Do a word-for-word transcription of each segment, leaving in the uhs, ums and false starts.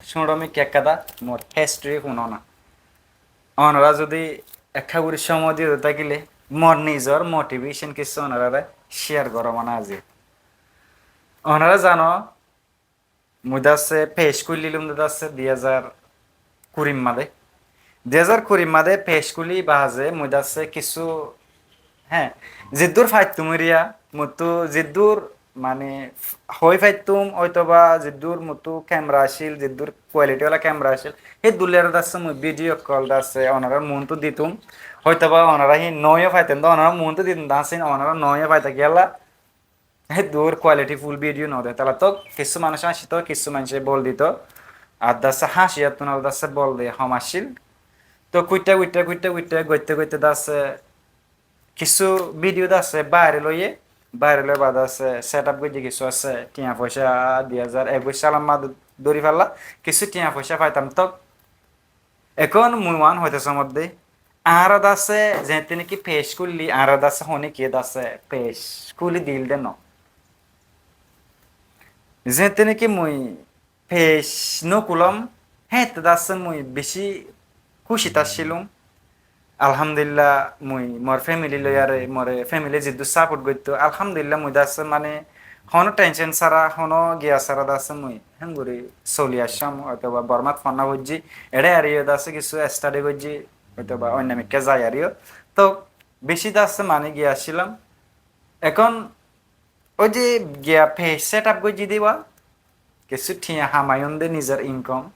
cúñçomi kekkáda mor history fúno na. Onorá zodi ekká gorí cómoi diyé tákile mor nizor motivation kissú onoráre share goró mane azi. Onorá zano, mui dasse page kúillilum de dasse dui házar kuri madé. Dui házar kuri madé page kúli baade mui dasse kissú, hé, ziddur faittum eriya, muttu ziddur mane hoi faittum, óitoba ziddur muttu camera accíl, ziddur quality wala camera accíl, hé dulliyar dasse mui video call dasse onorár muúntu ditum. Óitoba onorá hí noó faiten de, onorár muúntu ditum dasse onorá noó faita kiyólla. Hé dur quality full video no de. Tala tók kissú manúic háñcito, kissú manúice bol dito. Ar dasse háñci attún ar dasse bol de hom accíl. Tók kuitta, kuitta, kuitta, kuitta, goitte, goitte dasse kissú video dasse bairel óiye. Bairel ói baade dasse set up goijje kissú asse. Tiañ foicá dui házar ekuic salor madé dóri fella. Kissú tiañ foicá faitam tók. Ekón mui uán hoitá somodde, añára dasse zeéñtte niki page kúlli, añára dasse honíkiye dasse page kúli dil de no. Zeéñtte niki mui page no kúlom, héeñtte dasse mui bicí kúcit accílum. Alhamdulillah, mui mor family loiyaré, more family ziddur support goitto. Alhamdulillah, mui dasse mane hono tension sára, hono giya sára dasse mui héngori soli accílam, óitoba Bormat fonná foijjí, eçé ariyo dasse kissú study goijjí, óitoba oinno mikká zai ariyo. Tók bicí dasse mane giya accílam. Ekón ói ze giya page set up goijjí de ba, kissú tiañ hamaiyum de nizor income.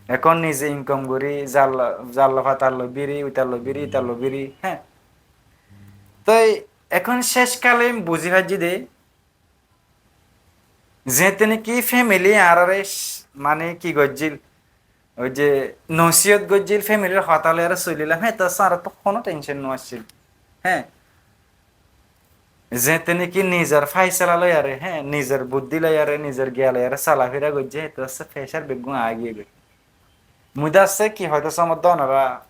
Ekón nize income gorí zalla, zalla fatar loi biri, uitar loi biri, itar loi biri, hé. Toi ekón céc kale buzí faijjí de, zeéñtte niki family añáráre mane ki goijjíl, ói ze nosiyot goijjíl, familyr hotá loiyaré solilam, hé, to sára to hono tension no accíl. Hé, zeéñtte niki nizor faisala loiyaré, hé, nizor buddí loiyaré, nizor giya loiyaré solafira goijjé, hé, to dasse pressure beggún aigiyé goi. Mui dasse ki hoitó somodde onorá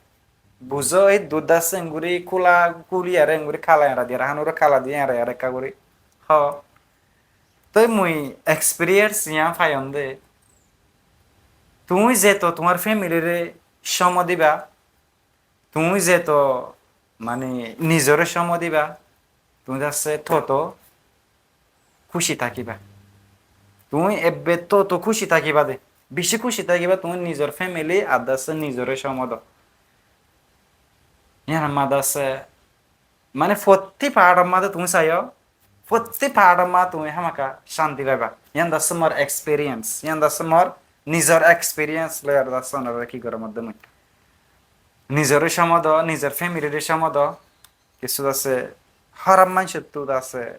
buzó, hé, dur dasse engori kula kuli aré engori kala era diyaré, hanuro kala diyaré, era ekka gori. Ho. Toi mui experience yián faiyum de. Tuñí zeto tuáñr familyre cómo diba, tuñí zeto mane nizore cómo diba, tuñí dasse toto kúci tákiba. Tuñí ebbe toto kúci tákiba de, bicí kúci tákiba, tuñí nizor family ar dasse nizore cómo do. Yián ar madé dasse mane fottí part or madé tuñí saiyó, fottí part or madé tuñí hámaka cánti faiba. Yián dasse mor experience, yián dasse mor nizor experience loiyaré dasse onorá ki goró modde mui. Nizore cómo do, nizor familyre cómo do, kissú dasse hóraf maincóttu dasse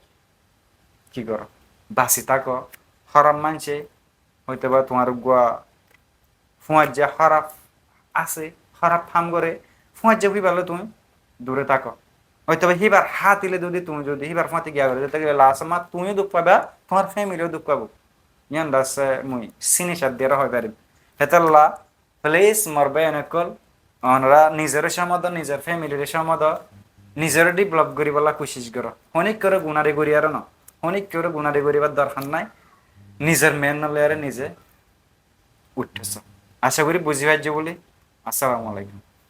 ki goró, basi táko, hóraf maincé, óitoba tuáñr uggúa fúañijja hóraf asé, hóraf ham goré, fúañijja fúibar loi tuñí dure táko. Óitoba híbar hátilé zodi tuñí zodi híbar fúañti giya goré, zodi tákile last ot tuñío duk faiba, tuáñr family ó duk faibo. Yián dasse mui sinisar diyaré hoi farim. Hétolla please mor bái ókkol, onorá nizore cómo do, nizor familyre cómo do, nizore develop goríbolla kucíc goró. Honíkkoré gunari gorí aró no, honíkkoré gunari goríbar dorhar nái. Nizor mehénnot loiyaré nize uiththó. Acá gorí buzí faijjó buli. Assalamu alaikum.